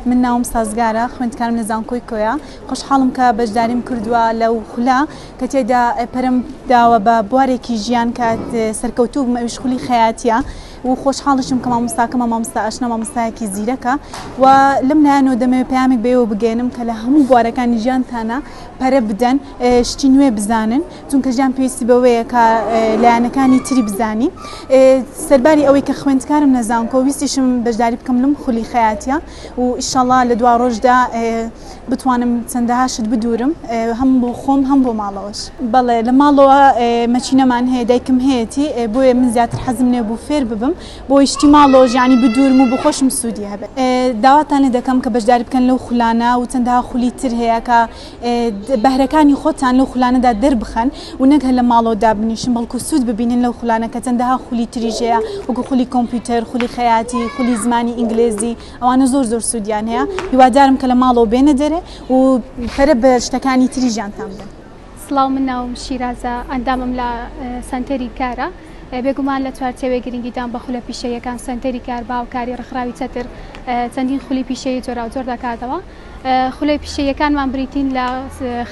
من ناوم سازگارە، خوێندکارم لە زانکۆی کۆیە. خۆشحاڵم کە بەشداریم کردووە لەو خولە کە تێیدا پەرەم داوە بە بوارێکی ژیان کە سەرکەوتوو بووم ئەویش خولی خەیاتیە و خۆشحاڵیشم کە مامۆستاکەمە مامۆستا ئاشنا مامۆستایەکی زیرەکە و لەم لایەنەوە دەمەوێت پەیامێک بە ئێوە بگەیەنم کە لە هەموو بوارەکانی ژیانتانە پەرە بدەن شتی نوێ بزانن چونکە ژیان پێویستی بەوەیە کە لایەنەکانی تری بزانی سەرباری ئەوەی کە خوێندکارم لە زانکۆ ویستیشم بەشداری بکەم لەم خولی خەیاتیە و ئیشەڵا لە دوا ڕۆژدا بتوانم چەندەها شت بدورم هەم بۆ خۆم هەم بۆ ماڵەوەش. بەڵێ لە ماڵەوە مەکینەمان هەیە دایکم هەیەتی بۆیە من زیاتر حەزم لێ بوو فێر ببم بۆی شتی ماڵەوەش یانی بدورم و بۆ خۆشم سوودی هەبێت داواتان لێ دەکەم کە بەشداری بکەن لەو خولانە و چەندەها خولی تر هەیە کە بەهرەکانی خۆتان لەو خولانەدا دەربخەن و نەک هەر لە ماڵەوە دابنیشن بەڵکو سوود ببینن لەو خولانە کە چەندەها خولی تریش هەیە وەکو خولی کۆمپیوتەر خولی خەیاتی خولی زمانی ئینگلێزی ئەوانە زۆر زۆر سوودیان هەیە هیوادارم کە لە ماڵەوە بێنە دەرێ و پەرە بە شتەکانی تری ژیانتان بدەن. سڵاو من ناوم شیرازە ئەندامم لە سەنتەری کارە بێگومان لە چوارچێوەی گرنگیدان بە خولە پیشەییەکان سەنتەری کار بە هاوکاری ڕێکخراوی چەتر چەندین خولی پیشەیی جۆراوجۆر دەکاتەوە خولە پیشەییەکانمان بریتین لە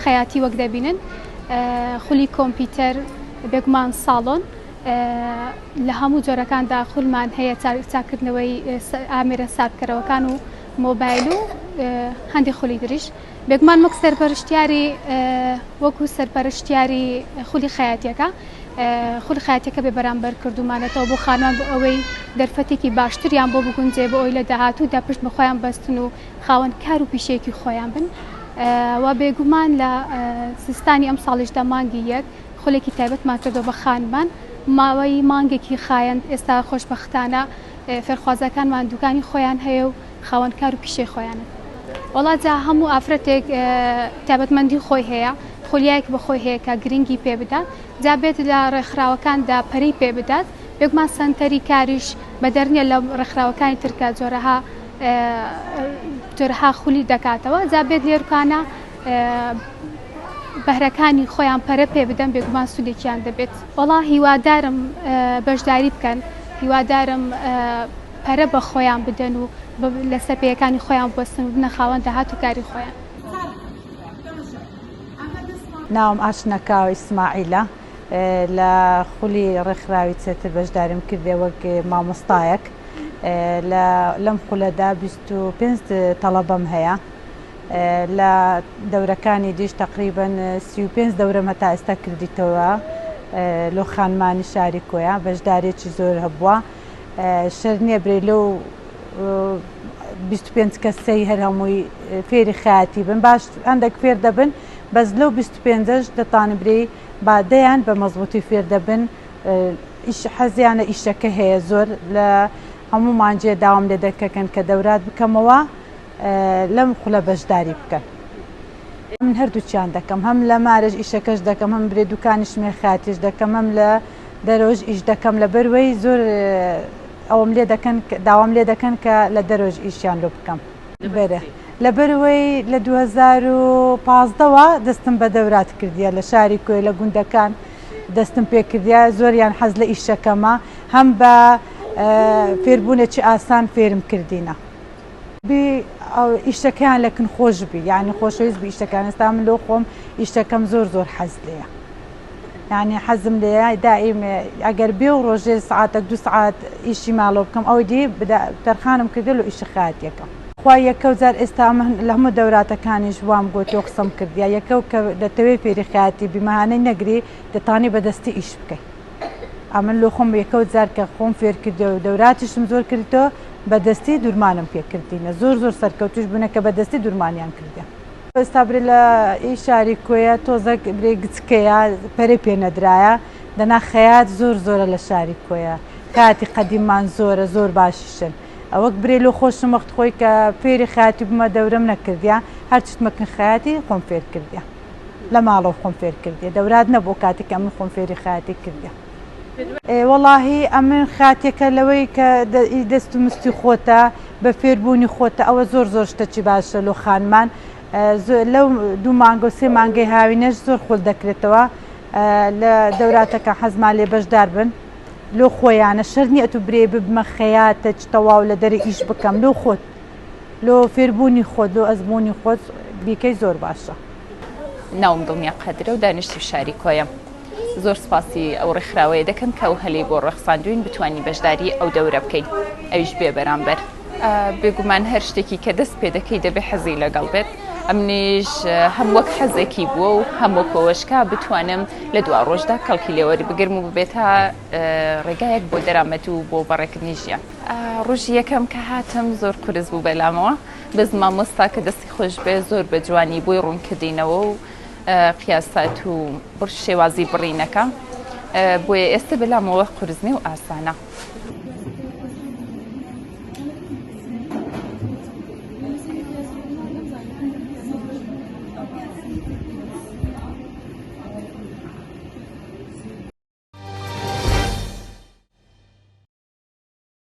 خەیاتی وەک دەبینن خولی کۆمپیوتەر بێگومان ساڵۆن لە هەموو جۆرەکاندا خولمان هەیە چاکردنەوەی ئامێرە ساردکەرەوەکان و مۆبایل و هەندێک خولی تریش بێگومان وەک سەرپەرشتیاری وەکو سەرپەرشتیاری خولی خەیاتیەکە خولی خەیاتیەکە بێ بەرامبەر کردومانەتەوە بۆ خانمان بۆ ئەوەی دەرفەتێکی باشتریان بۆ بگونجێ بۆ ئەوی لە داهاتوودا پشت بە خۆیان بەستن و خاوەن کار و پیشەیەکی خۆیان بن و بێگومان لە زستانی ئەمساڵیشدا مانگی یەک خولێکی تایبەتمان کردووە بە خانمان ماوەی مانگێکی خایەند ئێستا خۆشبەختانە فێرخوازەکانمان دوکانی خۆیان هەیە و خاوەن کار و پیشەی خۆیانن. وەڵا جا هەموو ئافرەتێک تایبەتمەندی خۆی هەیە خولیایەک بە خۆی هەیە کە گرنگی پێ بدات جا بێت لە ڕێکخراوەکاندا پەرەی پێ بدات بێگومان سەنتەری کاریش بەدەر نییە لە ڕێکخراوەکانی تر کە جۆرەها جۆرەها خولی دەکاتەوە جا بێت لێرکانە بەهرەکانی خۆیان پەرە پێ بدەن بێگومان سوودێکیان دەبێت. وەڵا هیوادارم بەشداری بکەن هیوادارم پەرە بە خۆیان بدەن و لەسەر پێیەکانی خۆیان بوەستن و ببنە خاوەن داهات و کاری خۆیان. ناوم ئاشنا کاوە ئیسماعیلە لە خولی ڕێکخراوی چێتر بەشداریم کردێ وەک مامۆستایەک لە لەم خولەدا 25 تەڵەبەم هەیە لە دەورەکانی دیش تقریبا 35 دەورەم هەتا ئێستا کردیتەوە لۆ خانمانی شاری کۆیە بەشدارێکی زۆر هەبووە شەر نییە برێ لەو 25 کەسەی هەر هەمووی فێری خەیاتی بن باش هەندێک فێر دەبن بەس لەو 25ش دەتوانن برێی با دەیان بە مەزبوتی فێر دەبن ئیش حەزیانە ئیشەکە هەیە زۆر لە هەموو مانجێ داوام لێ دەکەکەن کە دەورات بکەمەوە لەم خولە بەشداری بکەن. من هەردووکیان دەکەم هەم لە مارەش ئیشەکەش دەکەم هەم برێ دوکانیشم هەیە خەیاتیش دەکەم هەم لە دەرۆژ ئیش دەکەم لەبەروەی زۆر ئەوم لێ دەکەن داوام لێ دەکەن کە لە دەرۆژ ئیشیان لۆ بکەم بەرە لەبەروەی لە 2015ەوە دەستم بە دەورات کردیە لە شاری کۆی لە گوندەکان دەستم پێ کردیە زۆریان حەز لە ئیشەکەمە هەم بە فێربوونێکی ئاسان فێرم کردینە. بی ئیشەکەیان لە کن خۆش بی یعنی خۆشەویست بی ئیشەکان ئێستا من لۆ خۆم ئیشەکەم زۆر زۆر حەز لێیە یعنی حەزم لێیە دائیم ئەگەر بێ و ڕۆژێ سعاتەک دو سعات ئیشی ماڵۆ بکەم ئەوەی دی تەرخانم کردە لۆ ئیشە خەیاتیەکەم. خوا یەکەو جار ئێستا من لە هەموو دەوراتەکانیش وام گۆتیۆ قسەم کردیە یەکەو کە دەتەوێ فێری خەیاتی بی مەهانەی نەگری دەتانی بە دەستی ئیش بکەی ئەمن لۆ خۆم یەکەو جار کە خۆم فێر کردیۆ دەوراتیشم زۆر کردیتۆ بە دەستی دورمانم پێ کردینە زۆر زۆر سەرکەوتوش بوونە کە بە دەستی دورمانیان کردە. ئێستا برێ لە ئی شاری کۆیە تۆزەک برێ گچکەیە پەرەی پێ نەدرایە دەنا خەیات زۆر زۆرە لە شاری کۆیە خەیاتی قەدیممان زۆرە زۆر باشیشن. وەک برێ لۆ خۆشم وەخت خۆی کە فێری خەیاتی بوومە دەورەم نەکردیە هەر چتمە کن خەیاتی خۆم فێر کردیە لە ماڵەوە خۆم فێر کردیە دەورات نەبوو کاتی کە ئەمن خۆم فێری خەیاتی کردیە. وەڵاهی ئەمن خاتیەکە لەوەی کە ئی دەست و مستی خۆتە بە فێربوونی خۆتە ئەوە زۆر زۆر شتەکی باشە لۆ خانمان لەو دوو مانگە و سێ مانگەی هاوینەش زۆر خول دەکرێتەوە لە دەوراتەکە حەزمان لێ بەشدار بن لۆ خۆیانە شەرت نیە ئەتوو برێ ببمە خەیاتە چ تەواو لە دەرێ ئیش بکەم لۆ خۆت لۆ فێربوونی خۆت لۆ ئەزموونی خۆت بیکەی زۆر باشە. ناوم دڵنیا قادرە و دانیشتوی شاری کۆیەم. زۆر سوپاسی ئەو ڕێکخراوەیە دەکەم کە ئەو هەلەی بۆ ڕەخساندوین بتوانین بەشداری ئەو دەورە بکەین ئەویش بێ بەرامبەر. بێگومان هەر شتێکی کە دەست پێ دەکەی دەبێ حەزی لەگەڵ بێت ئەمنیش هەم وەک حەزێکی بووە و هەم وەک ئەوەشکا بتوانم لە دوا ڕۆژدا کەڵکی لێوەربگرم و ببێتە ڕێگایەک بۆ دەرامەت و بۆ بەڕێکردنی ژیان. ڕۆژی یەکەم کە هاتم زۆر قورس بوو بەلامەوە بەس مامۆستا کە دەستی خۆش بێ زۆر بە جوانی بۆی ڕوون کردینەوە و قیاسات و بڕ شێوازی بڕینەکە بۆیە ئێستا بەلامەوە قورس نیە و ئاسانە.